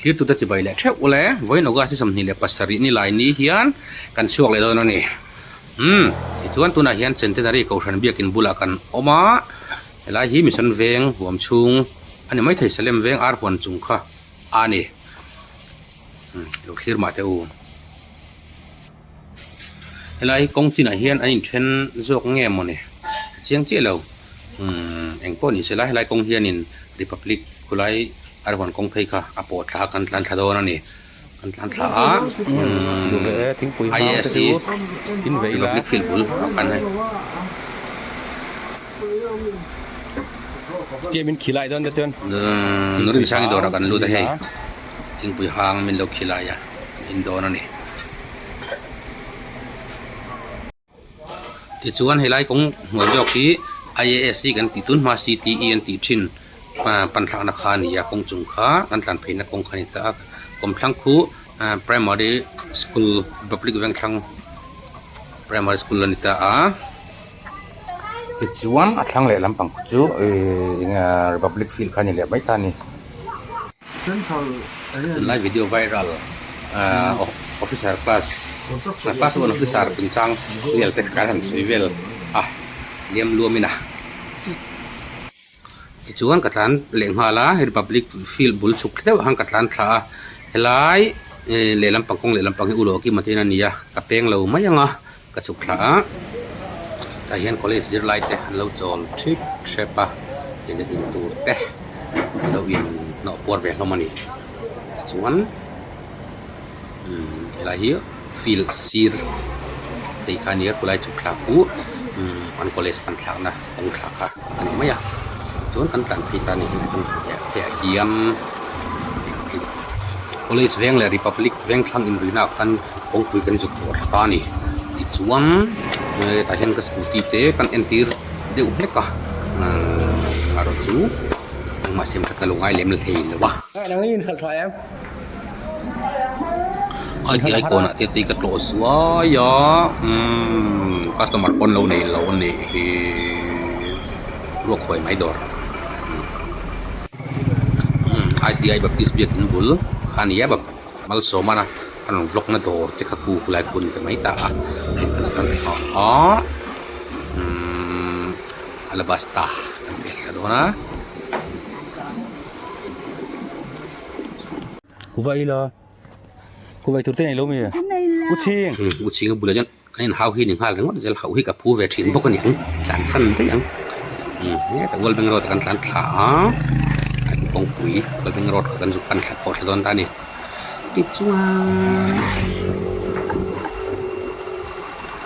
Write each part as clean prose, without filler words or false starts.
Thirtute chibai leh theuh ule, vawiin August ni 27 ni lai ni hian kan chhuak leh dawn a ni. Umm, tichuan tunah hian Centenary Kohhran biakin bulah kan awm a, helai hi Mission Veng huam chhung a ni maithei, Salem Veng ar huan chung kha a ni. Umm, lo thlir mah teh u. Helai kawng chinah hian an inthen zawk nge mawni a chiang chiah lo umm eng pawh ni sela helai kawng hianin Republic khulai a rawn kawng phei kha a pawh thla kan tlan thla dawn a ni kan tlan thla a umm IAS hi Republic field bul ah khan hei. Nurinsangi dawrah kan lut a hei thingpui hang min lo khilai a kan in dawn a ni. Tichuan helai kawng hnuai zawk hi IAS hi kan tih tun hma CTE an tih thin pan thlakna kha a ni a kawng chung kha kan tlan pheina kawng kha a ni ta a kawmthlang khu primary school republic vengthlang primary school a ni ta a tichuan a thlang leh lampang khu chu ih eng republic field kha a ni leh mai ta a ni. Tunlai video viral officer class class one officer chungchang vel te kha han sawi vel a liam luam in a tichuan ka tlan leh nghal a republic field bul chhuk deuh ang ka tlan thla a helai lehlam pang kawng lehlam pang hi ulawk kim atin a ni a ka peng lo mai ang a ka chhuk thla a tah hian college zirlai te an lo chawl thip threp a eng in tur te an lo in hnawh puar ve hlawm a ni tichuan umm helai hi field sir phei kha a nia khulai chhuk thla khu umm an college pan thlakna kawng thla kha a ni mai a chuan kan tlan phei ta a ni hei hian college veng leh republic veng thlang inrina ah khan kawngpui kan zuk tawh thla ta a ni tichuan hetah hian ka scooty te kan entir deuh hlek a umm erawh chu engmah siam that ka lo ngai lem thei lo a. ITI kawnah te tei ka tlawh zuai a umm customer pawn lo nei lo a nih hi ruak huai mai dawr. ITI Baptist biakin bul kha a ni a Malsawmana a rawn vlog na dawr te kha ku khulai khu a ni ta mai ta a hei kan tlan thla a umm alabasta kan pel thla dawn a. Kuva ila kuva tur te nei lo mi u chhing u chhing a bulah hian Kan inhau hi ni nghal ringawt zel hauh hi ka phu ve thin bawk a ni ang tlan san daih ang hetah World Bank road ah kan tlan thla a kawngpui World Bank road kha kan zuk pan thla pawh thla dawn ta a ni tichuan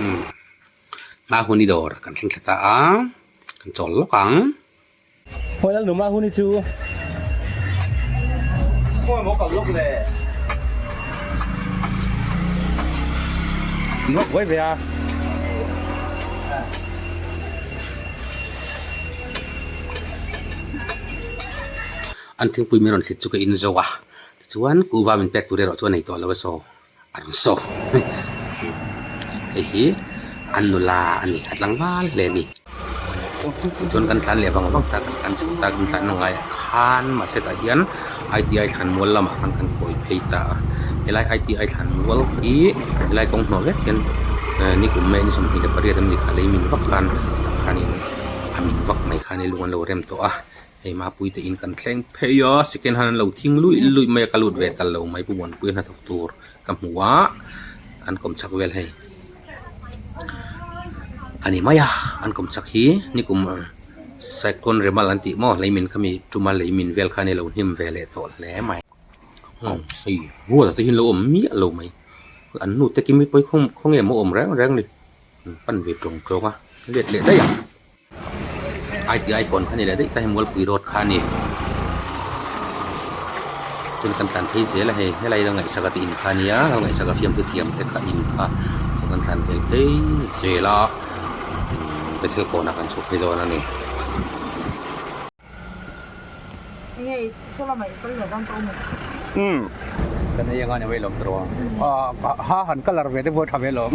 umm hma hun i dawr kan thleng thla ta a kan chawl lawk ang. Khawi lal numa hun hi chu. Khawi maw kal lawk le. Ngawk buai ve a. An thingpui min rawn thlit chu ka in zo a, tichuan kuhva min pek tur erawh chu a nei tawh lo a saw a rawn saw. Hei hi an nula a ni, a tlangval hle a ni. Chuan kan tlan leh vang vang ta, kan tlan chho ta, kan tlan na ngaiah khan mahse tah hian ITI thlanmual lamah khan kan kawi phei ta a. Helai ITI thlanmual hi helai kawng hnawh vek hian nikum mai ni 28 an ni kha lei min vak khan tah khanin a min vak mai khan lung an lo rem tawh a. Hei mapui te in kan thleng phei a, second hand an lo thing luih luih mai a, ka lut ve ta lo mai Pu Muanpuia hnathawk tur ka hmu a, an kawm chak vel hei a ni mai a, an kawm chak hi nikum cyclone remal an tih maw leimin khami tuma leimin vel khan i lo hnim ve leh tawh hle mai. Hei rual te hi an lo awm miah lo mai, an nu te kimi pawi khawnge maw awm reng reng ni, an pan ve tawng tawng a, let leh daih ang. ITI kawn kha ni leh daih ta hei Mualpui road kha a ni chuan kan tlan phei zel a hei helai la ngaihsak a tih in kha a nia la ngaihsak a fiamthu thiam te kha in kha chuan kan tlan phei phei zel a bethel kawnah kan chhuk phei dawn a ni. Kan ei anga ni mai lawm tawh a ha han colour ve te pawh tha ve lawm.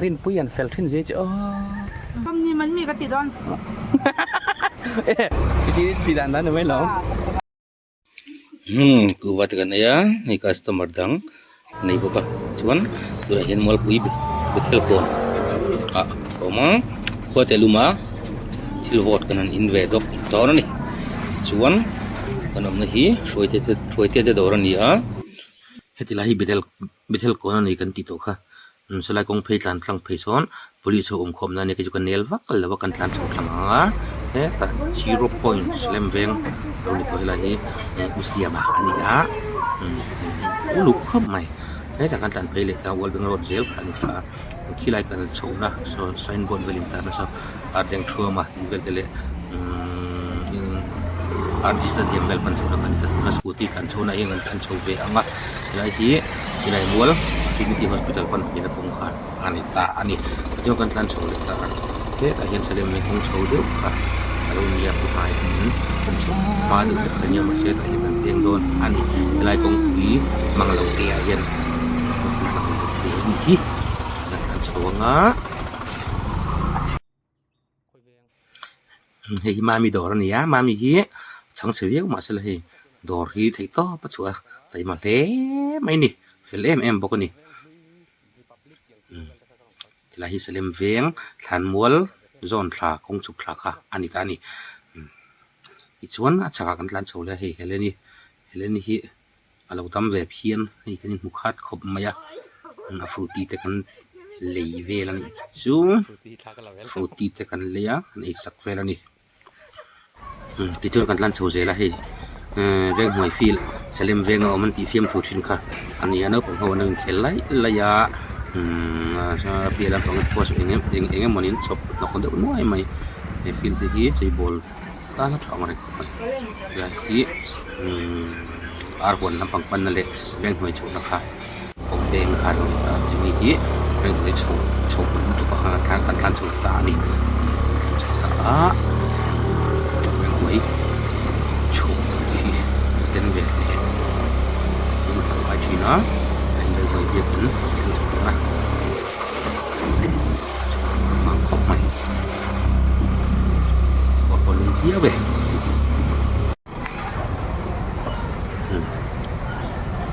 Rinpui an fel thin zia che aw. man mi ka ti dawn. E ti ti dan dan mai lo. Hmm kuhva te kan ei a hei customer dang nei bawk a chuan tunah hian mualpui bethel kawn ah a awm a khua te lum a thil vawt kan han in ve dawk dawn a ni chuan kan awmna hi hruaite te hruaite te dawr a ni a heti lai hi bethel bethel kawn a ni kan tih tawh kha. Sawlai kawng phei tlan tlang phei sawn police ho awm khawm na ania kei chu ka nel vak lo a kan tlan chho thlang ang a hetah zero point lem veng lo ni tawh helai hi u siama a ni a uluk khawp mai hetah kan tlan phei leh ta world bank road zel kha a ni ta a khilai kal chhoh na saw sign board vel intar na saw ardeng thuama tih vel te leh rg stadium vel pan chhoh na kha a ni ta tuna scooty tlan chho na hi an tlan chho ve ang a helai hi silai mual trinity hospital pan phei na kawngkhar a ni ta a ni tichuan kan tlan chho leh ta a hetah hian salem mai kawng chho deuh kha a lo nia pu hnai tiin kan chho hma deuh hlek a nia mahse tah hian kan peng dawn a ni helai kawngpui mang lo te ah hian kawngpui mang lo te a ni hi kan tlan chho ang a. Hei hi mami dawr a ni a mami hi chhang chhe viau mahse la hei dawr hi theih tawp a chhuah a taima hle mai a ni fel em em bawk a ni tilai hi Salem veng thlanmual zawn thla kawng chhuk thla kha a ni ta a ni tichuan a chhakah kan tlan chho leh a hei Helen-i Helen-i hi a lo dam ve phian hei kan inhmu khat khawp mai a a frooty te kan lei vel a nih chu frooty te kan lei a kan ei sak vel a ni tichuan kan tlan chho zel a hei Venghnuai field Salem venga awm an tih fiam thu thin kha a ni a naupang ho an lo inkhel laih laih a umm piah lampang te pawh eng eng eng emawni an chhawp hnawk deuh nuai mai he field te hi cheibawl tana tha ang reng khawp mai helai hi umm ar huan lampang panna leh venghnuai chhohna kha kawng peng kha alo ni ta hemi hi venghnuai chho chho pawh lutuk ah khan an tlan tlan chho ta a ni an tlan chho ta a venghnuai chho hi a den ve hle a lo ngai thin a hei venghnuai biakin an thleng chho dawn a mang khawp mai pawh pawh lung viau e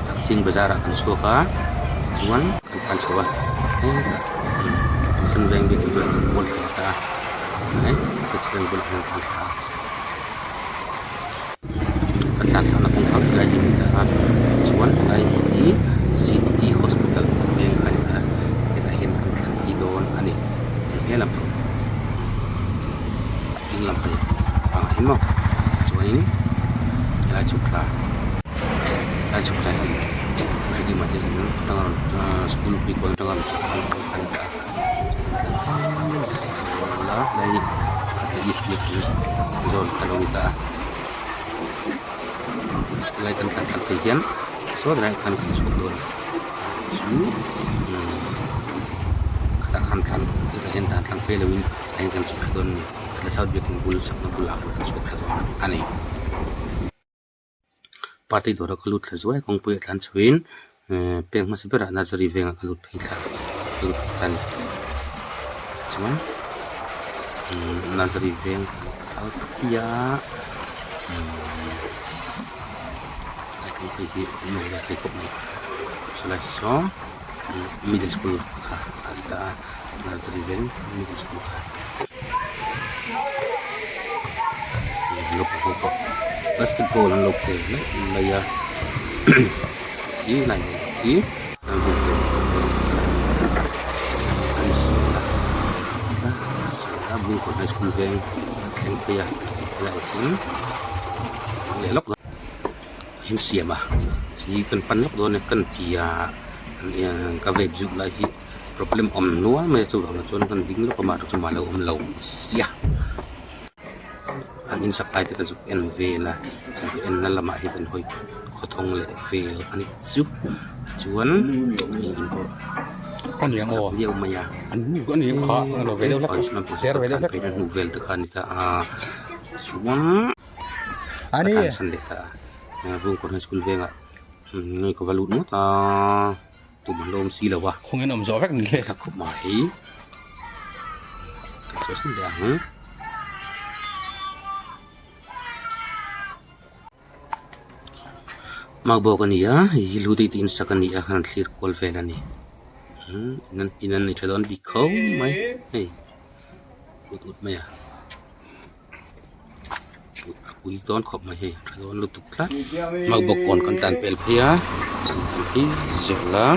thakthing bazar ah kan chhuak a tichuan kan tlan chho a hetah san veng biakin bulah kan kawl thla ta a hei bulah hian kan tlan thla a. Kan tlan thlakna kawng kha helai hi a ni ta a chuan helai hi city hospital veng kha a ni ta a hetah hian kan thlan phei dawn a ni hei he lampang ding lam phei pangah hian maw chuanin helai chhuk thla helai chhuk thla hi hridim ah te in atanga rawn school pui kawn atanga rawn chhuk thla kha a ni ta a chuan kan tlan phei la helai hi zawn a lo ni ta a helai kan tlan thlak phei hian saw tilai ah khan kan chhuak dawn a chu khatah khan thlan hetah hian dan tlang phei loin ah hian kan chhuk thla dawn a ni khatla south biakin bul sakna bulah khan kan chhuak thla dawn a ni. Party dawra ka lut thla zuai a kawngpui ah tlan chhoin peng hmasa berah nursery vengah ka lut phei thla ka lut phei ta a ni tichuan nursery veng kal phei a helai kawngpui hi a nuam ve thei khawp mai sawlai saw middle school kha a ni ta a nursery veng middle school kha basketball an lo khel mai mai a khi lai vel khi an sawi a tlang a bungkawn high school veng a thleng phei a helaiah hian leh lawk in siam a hi kan pan lawk dawn a kan ti a ka vape zuk lai hi problem awm nual mai a chuvang chuan kan ding lawk a mah chu mah lo awm lo sia an in sak lai te ka zuk en vel a chu en na lamah hian kan hawi khawthawng leh vel a nih chu chuan hei in pawh sak viau mai a hnuh vel te kha a ni ta a chuan. Ka tlan san leh ta a Bungkawn high school vengah ngei ka va lut ngawt a tum an la awm si lo a Khawngin awm zawh vek ni le thla khawp mai. Chhuahsan leh ang. Magbawk a ni a hei hi lu deuh te in sak a ni a khan an thlir kual vel a ni umm in an nei tha dawn bik kho mai hei ut ut mai a a pui dawn khawp mai hei tha dawn lutuk tlat magbawk kawn kan tlan pel phei a kan tlan phei zel a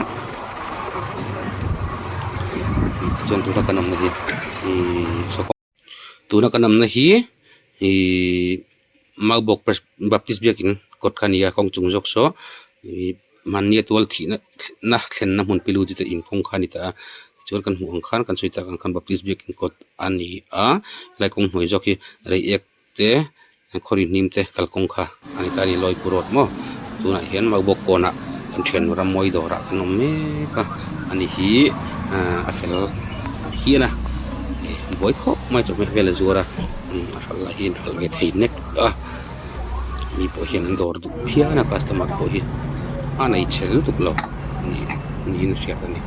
tichuan tuna kan awmna hi ihh. Tuna kan awmna hi ihh Maubawk Baptist biakin kawt kha a ni a kawng chung zawk saw ihh mahni a tual thihna na thlenna hmun pilu te inkawng kha a ni ta a tichuan kan hmuh ang khan kan sawi tak ang khan Baptist biakin kawt a ni a helai kawng hnuai zawk hi reiek te khawri hnim te kalkawng kha a ni ta a ni Lawipur road maw tunah hian Maubawk kawnah kan thiannu Rammawi dawrah kan awm mek a ani hi ahh a fel hian a buai khawp mai chawhmeh vel a zuar a a hralh lah hi a hralh ve thei nek a mi pawh hian an dawr duh phian a customer pawh hi a nei chhe lutuk lo niin a hriat a ni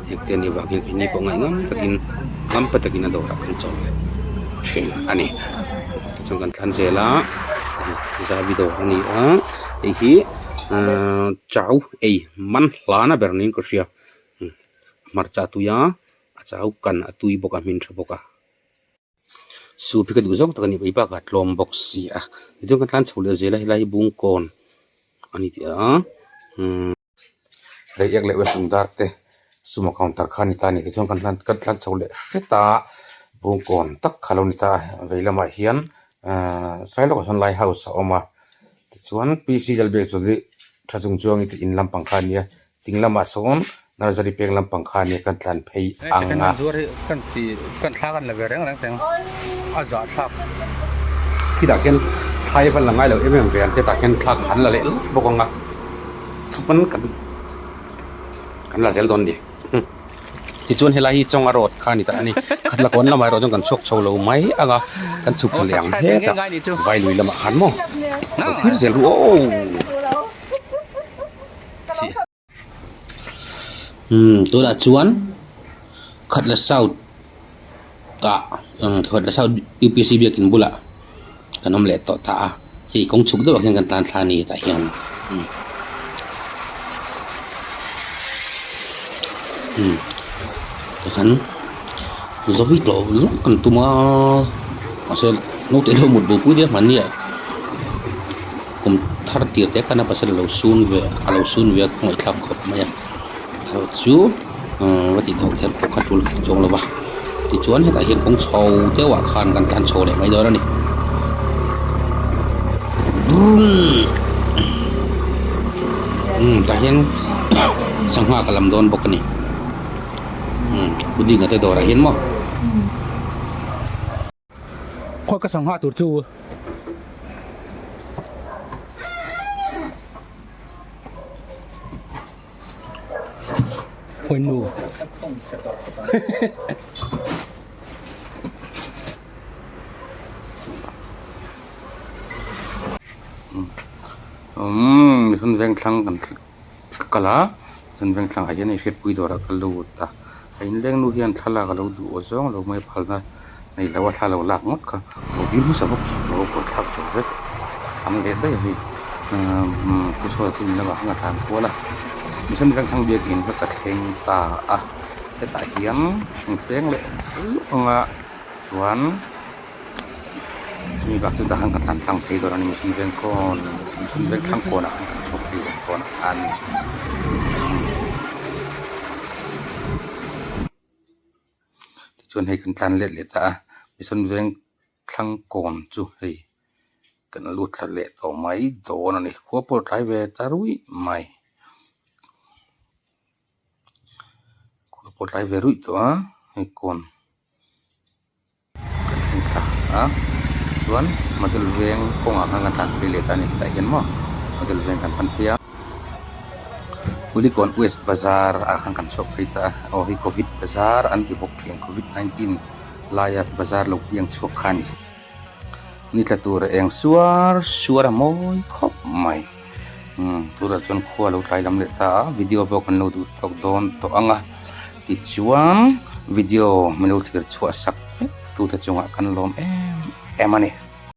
hengte anih vang hian keini pawh ngaih ngam takin ngam pa takin a dawrah kan chawl leh thin a ni tichuan kan thlan zel a zavi dawr a ni a hei hi ahh chau ei man hlana ber niin ka hria hmarcha a tui a a chau kan a tui bawk a hmin tha bawk a. Soup hi ka duh zawng tak a ni mai bakah tlawm bawk si a tichuan kan tlan chho leh zel a helai hi bungkawn a ni tih a umm reiek leh west lungdar te sumo counter kha a ni ta a ni tichuan kan hlan kan tlan chho leh hret a bungkawn tak kha a lo ni ta a vei lamah hian ahh sai lawkah sawn light house a awm a tichuan P C Lalbiak chu tha chung chuangin in lampang kha a ni a. Ding lamah sawn nursery peng lampang kha nia kan tlan phei ang a. Kan ti kan thla kan la ve reng reng teng a zah thlak. Khitah khian thlai van la ngai lo em em ve an te tah khian thla an la leh lawk bawk ang a chuan kan kan la zel dawn ni. Tichuan helai hi Chawnga road kha a ni ta a ni. Khatla kawn lamah erawh chuan kan chhuak chho lo mai ang a kan chhuk thla leh ang hetah Vailui lamah khan maw lo thlir zel ru aw. Umm tunah chuan Khatla South ah Khatla South U P C biakin bulah kan awm leh tawh ta a hei kawng chhuk deuhah hian kan tan thla a ni tah hian umm tikhan zawi tawh lawk kan tum a mahse naute lo mut bo pui daih a hmanni ah. Kum thar tir te khan a pasal a lo sun ve a lo sun ve a ka ngaihthlak khawp mai a erawh chu umm va tih tawh kher pawh kha tul kher chuang lo va tichuan hetah hian kawng chho deuh ah khan kan tlan chho leh mai dawn a ni umm tah hian sangha ka lam dawn bawk a ni umm pudding a te dawrah hian maw. Khawi ka sangha tur chu. Khawi nu. Umm mihring vengthlang kan ka kal a chuan vengthlang ah hian hei hriatpui dawrah ka lut a a inleng nu hian thlalak alo duh aw zawng lo mai phalna nei lo a thla lo lak ngawt kha lo dil hmasa bawk suh lo kawr thlak zo vek thlam leh daih a hei umm pu sawi te in lamah khan a tlan kual a mihring vengthlang biakin kha ka thleng ta a hetah hian peng leh luah ang a chuan. Chumi bak chu tah khan ka tlan tlang phei dawn a ni mihring veng kawn mihring veng thlang kawnah khan kan chhuak phei dawn dawn a ni. Tichuan hei kan tlan let leh ta a mihring veng thlang kawn chu hei kan lut thla leh tawh mai dawn a ni khua pawh a tlai ve ta ruih mai khua pawh a tlai ve ruih tawh a hei kawn. Kan thleng thla a chuan model veng kawngah khan kan tlan phei leh ta a ni tah hian maw model veng kan pan phei a Kulikawn west bazar ah khan kan chhuak phei ta a aw hei covid bazar an ti bawk thin covid 19 laia bazar lo piang chhuak kha a ni ni tla tur a eng suar suar a mawi khawp mai umm tunah chuan khua a lo tlai lam leh ta a video pawh kan lo duh tawk dawn tawh ang a tichuan. Video min lo thlir chhuah sak vek tute chungah kan lawm em em a ni.